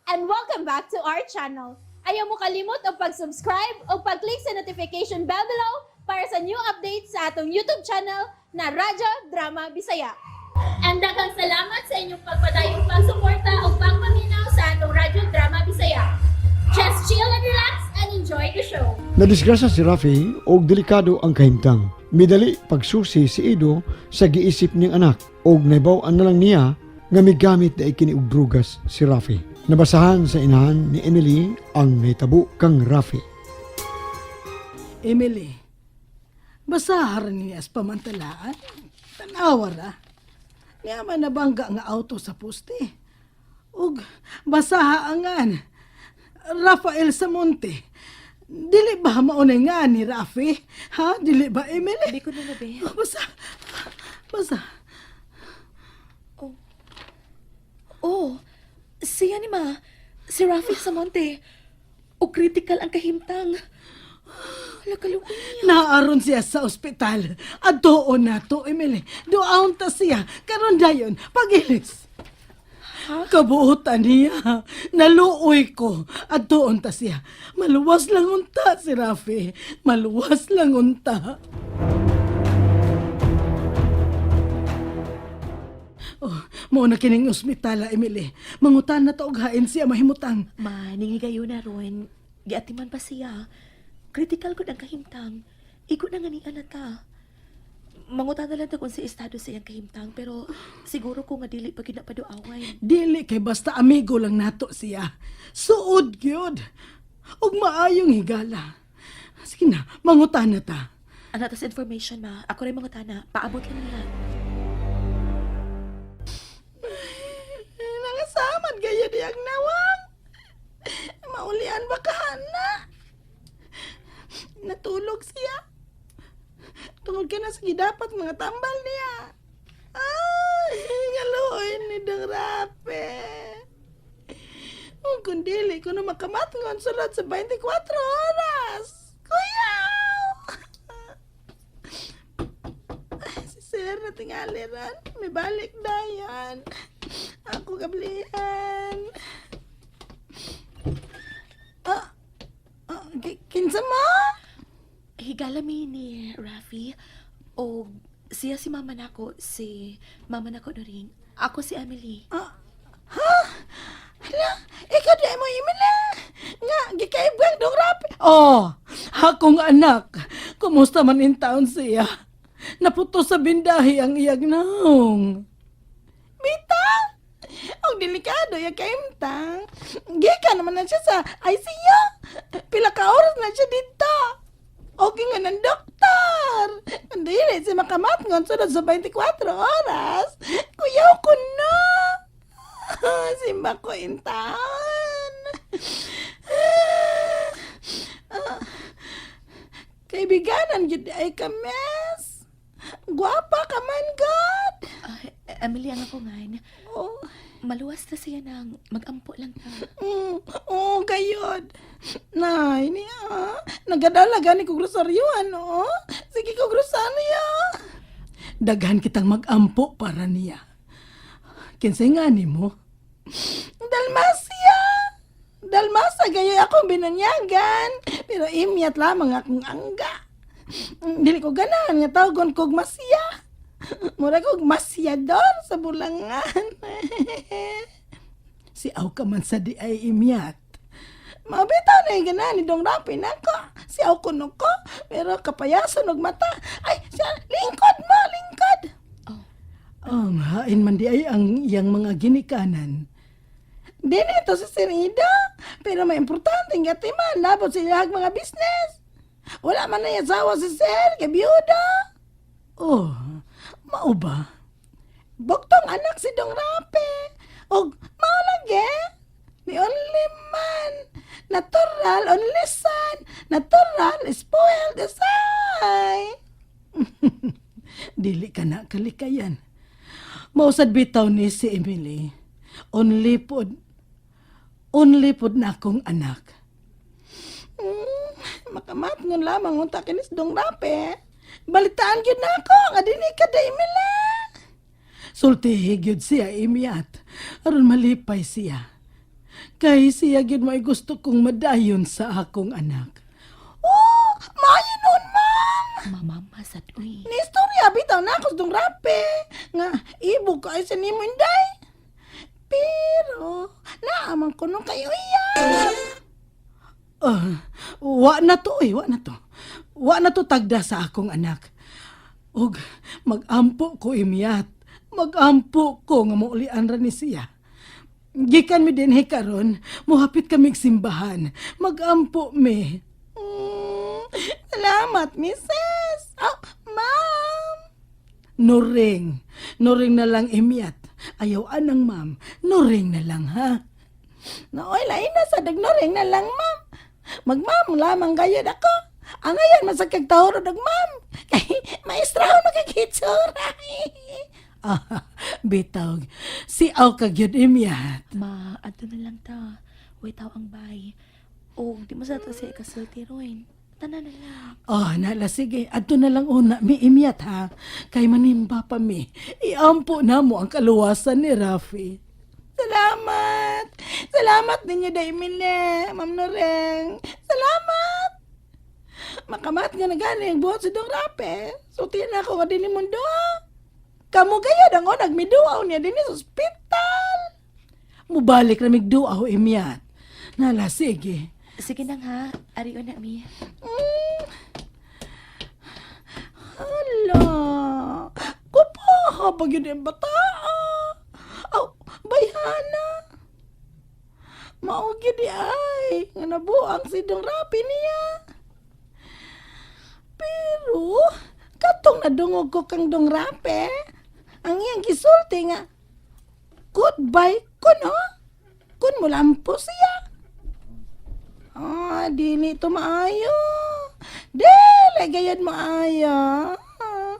And welcome back to our channel. Ayaw mo kalimot og pag-subscribe o pag-click sa notification bell below para sa new updates sa atong YouTube channel na Radyo Drama Bisaya. And daghang salamat sa inyong pagpadayong pagsuporta o pagpaminaw sa atong Radyo Drama Bisaya. Just chill and relax and enjoy the show. Nadisgrasya si Rafi og delikado ang kahimtang. Midali pagsusi si Ido sa giisip niyang anak og naibaw-an na lang niya nga migamit na kini og drugas si Rafi. Nabasahan sa inahan ni Emily ang nahitabo kang Rafi. Emily, basahan niya sa pamantalaan. Tanawa ra. Niya man nabangga nga auto sa poste. Ug basaha angan. Rafael Samonte. Dili ba maunay nga ni Rafi? Ha? Dili ba, Emily? Hindi ko na labi. Oh, basa. Basa. Oh, siya ni ma. Si Rafi Samonte. O critical ang kahimtang. Hala, kaluoy niya. Naaron siya sa ospital. Adtoon na to, Emily. Doon ta siya. Karon dayon, pagilis. Kabuotan niya. Naluoy ko. Adtoon ta siya. Maluwas lang unta si Rafi. Maluwas lang unta. Oh, mao na kining ospitala, Emily. Mangutan na ta og hain siya mahimutang. Ma, ningigayo na ron. Giatiman pa siya. Critical gud ang kahimtang. Igo na nga niya na ta. Mangutan na lang ta kung sa estado sa iyang kahimtang, pero siguro ko nga dili pa gyud na paduaway. Dili kay basta amigo lang nato siya. Suod gyud. Ug maayong higala. Sige na, mangutan na ta. Ano tas information, ma? Ako rin mangutana. Paabot lang niya. Nangasamad gaya diyang nawang. Maulian ba ka, na? Natulog siya. Tungod ka na sa gidapat mga tambal niya. Ay, ngaluoy ni Dong Rape. Kung kundili ko na makamatngon sulod sa 24 oras. Kuya! Ay, si Sir na tingali ran. May balik dayan. Ako gablihan. Ah, ah, kinsa mo? Higala mi ni Rafi o siya si mama nako, si mama nako na rin. Ako si Emily. Ah, ha? Hala, ikaw di mo imila. Nga, gikaibgang dong rapi. Oh, akong anak. Kumusta man in town siya? Naputo sa bindahi ang iyag naong. Bitaw! Ang delikado ya kaimtang. Gika naman na siya sa ICU. Pila ka oras na siya dito. Okay nga ng doktor. Dili siya makamatngon sunod sa 24 oras. Kuyaw ko na. Simba ko in town. Ah, kaibiganan gid ay kames. Guwapa ka man, God. Ah, Emily ang ako nga. Oh. Maluwas na siya nang magampo lang ta. Oo, gayod. Nay, niya. Nagadala gani kog rosaryo, ano? Sige kog rosaryo. Daghan kitang magampo para niya. Kinsay nga ni mo? Dalmasia! Dalmasa gayoy akong binanyagan. Pero imyat lamang akong angga. Dili ko ganahan nga tawgon kog masya. Mura kog masyador sa bulangan. Si aw ka man sa di ay imyat. Mabitaw na yung gana ni Dong Rapi nako. Si aw kuno ko, pero kapayason og mata. Ay, siya, lingkod mo, lingkod. Oh. Ang hain man di ay ang iyang mga ginikanan. Di nito si Sirida, pero may importante nga timan, labot sa iyang mga business. Wala man na asawa si Sir, kay biyuda. Oh, mao ba? Buktong anak si Dong Rape. Og mao lagi. Ni only man. Natural only son. Natural spoiled asay. Dili ka na kalikayan. Mausad bitaw ni si Emily. Only pod only pod na akong anak. Makamatngon lamang unta kinis Dong Rape. Balitaan gyud na ako nga dili ka da Emily. Sultihi gyud siya imyat aron malipay siya. Kay siya gyud may gusto kong madayon sa akong anak. Oh, maayo nun, ma'am. Mamama sad uy. Ni istorya bitaw na ako sa Dong Rapi. Nga ibog ka ay sa nimo inday. Pero naaman ko nung kayo iyan. Wa na to eh, wa na to. Wa na to tagda sa akong anak. Og magampo ko imiyat. Magampo ko nga maulian ra ni siya. Gikan mi dinhi karon, mohapit kami simbahan. Magampo mi. Salamat, Mrs. Oh, ma'am. Noring. Noring na lang imiyat. Ayaw anang ma'am. Noring na lang ha. Nooy, lain na sa dagnoring na lang, ma'am. Magma'am lamang gayud ako. Ang ngayon, masakag tahoro dag ma'am. Kay maestra ako nakakitsura. Ah, bitaw. Si aw kagyud imyat. Ma, adto na lang ta. Way taw ang bay. Og di mo sa ta siya ikasulti ron. Tanan na lang. Oh, nala, sige. Adto na lang una, mi imyat ha. Kay manimba pa mi. Iampo na mo ang kaluwasan ni Rafi. Salamat! Salamat ninyo, Daimile, Ma'am Noreng. Salamat! Makamat nga na gani ang buhat si Dong Rape. Suti na ako nga dinhi mundo. Kamu gayad ang unag miduaw niya dinhi sa ospital. Mubalik na migduaw, imyat. Nala, sige. Sige nang ha. Ari na mi. Hala, kupaha pag yun ang bata. Aw, bayhana. Mao gyud di ay, nga nabuang si Dong Rapi niya. Pero, katong nadungog ko kang Dong Rapi, ang iyang gisulti nga, goodbye ko no? Kun mulampo siya. Ah, dili to maayo. Dili gayud maayo. Ah.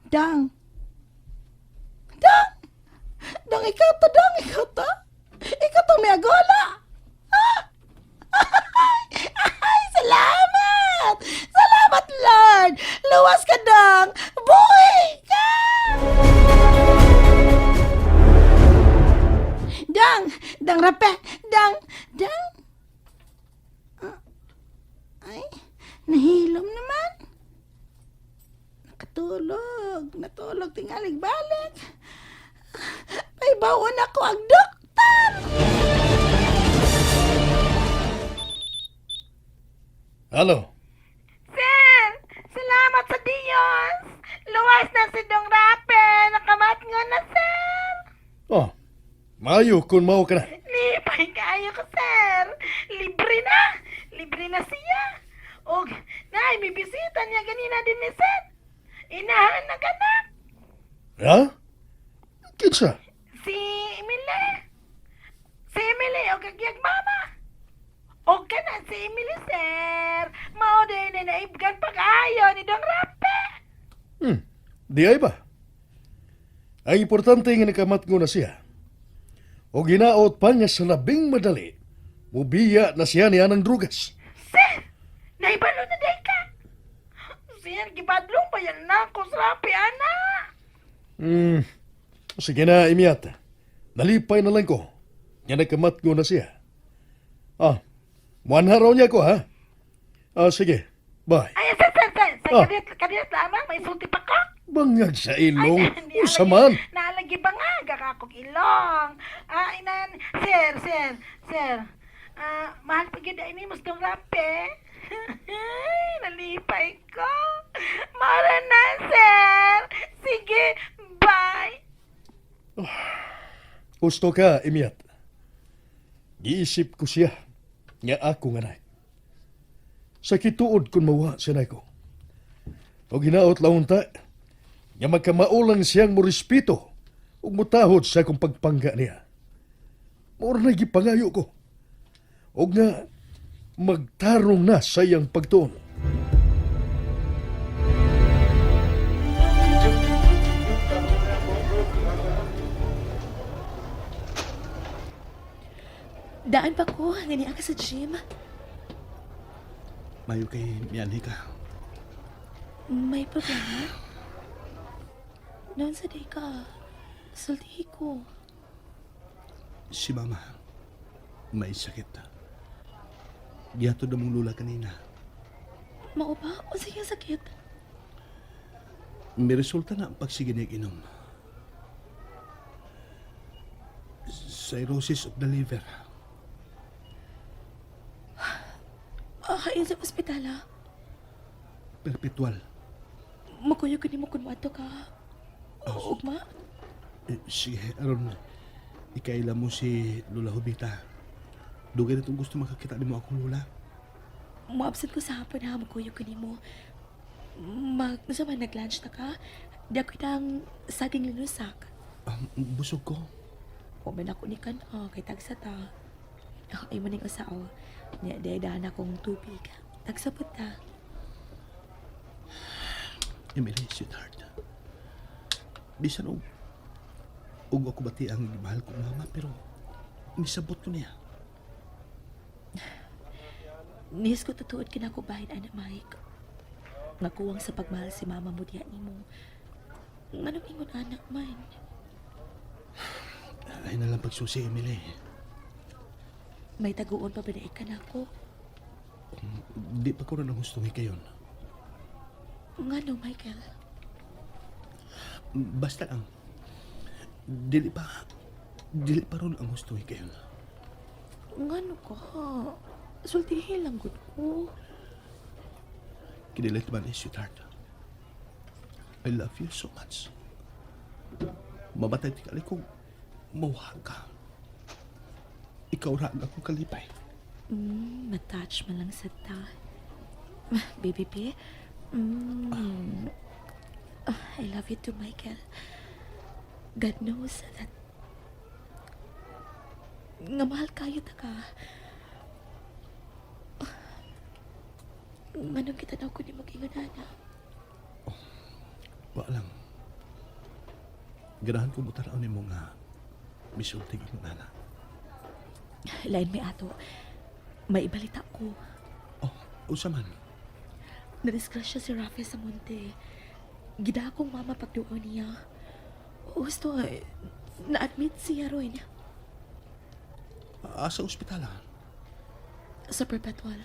Dang. Dang. Dang ikaw to, dang ikaw to. Ikaw to may agola. Ah! Ay, salamat. Salamat, Lord. Luwas ka, dang. Buhay ka. Dang! Dang rape! Dang! Dang! Ah, ay, nahilom naman. Nakatulog. Natulog tingalig balik. Ay, bawon ako ang doktor! Hello. Sir! Salamat sa Diyos! Luwas na si Dong Rape! Nakamat nga na, sir! Oh, maayo kung mao ka na. Lipay kaayo ko, sir. Libre na. Libre na siya. Og, nay, may bisita niya ganina din ni sir. Inahan na ka na. Ha? Kinsa? Si Emily. Si Emily, og kagyag mama. Og ka na si Emily, sir. Mao din na naibgan pag-ayo ni Dong Rape. Di ay ba? Ang importante nga nakamatgo na siya. O ginaot pa niya sa labing madali, mubiya na siya niya ng drugas. Sir, naibalo na day ka. Sir, gibadlong pa yan na ako sa Rape, ana. Sige na, imiyat. Nalipay na lang ko. Nga nakamatgo na siya. Ah, muanharaw niya ko, ha? Ah, sige. Bye. Ay, sir, sir, sir. Sir, Ah. kadiyot, kadiyot lamang. May sulti pa ka. Bangag sa ilong. Ay, Usa man. Naalagi ba nga? Gakakog ilong. Ah, inan. Sir, sir, sir. Ah, mahal pa gyud ini mas dong rape. Nalipay ko. Mara na, sir. Sige, bye. Gusto ka, imiyat. Giisip ko siya nga ako nga anak. Sa kituod kun mawa siya ko. O ginaot launta, nga magkamaulang siyang morespeto ug mutahod sa akong pagpangga niya. Maura na gipangayo ko. Og nga magtarong na sa iyang pagtuon. Daan pa ko, nga niya ka sa gym. Mayo kay mianhi ka. May problema? Noon sa day ka, sultihi ko. Si Mama, may sakit. Gihatod na mong lula kanina. Mao ba? Unsa iyang sakit? May resulta na ang pagsige niya inom. Cirrhosis of the liver. Ah, hain sa ospital ah. Perpetual. Makuyog ko nimo kun moadto ka. Ugma? Eh, sige, aron ikaila mo si Lola Jovita. Dugay na itong gusto makakita nimo akong lola. Mo-absent ko sa hapon ha, magkuyog ko nimo. Mag, nasa man, nag-lunch na ka? Di ako itang saging linusak. Ah, busog ko. Wa man ako ni kan, ah, kay tagsa ta. Ah, ay mo ning usa oh. Nya di daan akong tubig. Tagsa pud ta. Emily, sweetheart. Bisan og ako bati ang mahal kong mama, pero misabot ko niya. Nis ko tutuod kinako bahin ana Mike. Nga kuwang sa pagmahal si mama mo diya nimo. Nganong ingon anak man? Ay na lang pagsusi, Emily. May taguon pa ba na ikan ako? Di pa ko rin ang gustong hikayon. Ngano, Michael? Basta lang. Dili pa ron ang gusto hikayon. Ngano ka? Sultihin lang gud ko. Kinilit man eh, sweetheart. I love you so much. Mamatay ti kali kung mawag ka. Ikaw ra ang akong kalipay. Matouch man lang sa ta. Baby P. Ah, I love you too, Michael. God knows that nga mahal kayo ta ka. Nganong kita na ko ni mag-ingon ana. Wa lang. Ganahan ko mutaraw nimo nga misultig imong nana. Lain may ato. May ibalita ko. Oh, usa man. Nadisgrasya si Rafi sa monte. Gida akong mama pagduo niya. Gusto, eh, na-admit siya ron Asa ospital ah. sa Perpetual.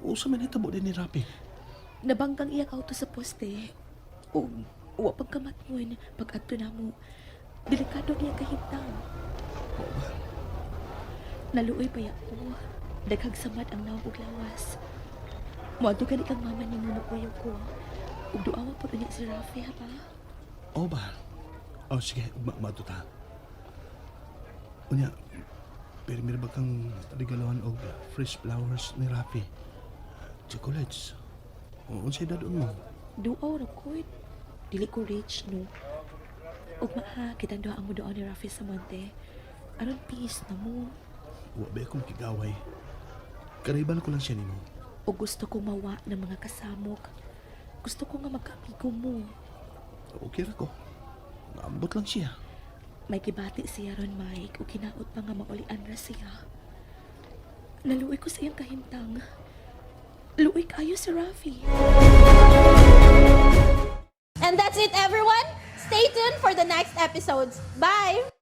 Usa man hitabo din ni Rapi. Nabangkang iyang auto sa poste. O wa pagkamatngon pag adto namo. Delikado ang iyang kahimtang. Oo ba? Naluoy pa ko. Daghag samad ang nawong ug lawas. Moadto gani kang mama nimo mokuyaw ko. Ug duawa pod unya si Rafi ha ba? Oo ba? Oh, sige, maadto ta. Unya, pero meron ba kang regalohan og fresh flowers ni Rafi? Chocolates. O, unsay dadon mo? Duaw ra ko. Dili ko rich no. Ug maa kitang duha ang muduaw ni Rafi sa monte. Aron peace na mo. Wa ba akong kigaway? Karibal ko lang siya nimo. O gusto ko mawa ng mga kasamok. Gusto ko nga magkaamigo mo. Okay ra ko. Naambot lang siya. May gibati siya ron, Mike, o kinaot pa nga maulian ra siya. Naluoy ko sa iyang kahimtang. Luoy kayo si Rafi. And that's it, everyone. Stay tuned for the next episodes. Bye!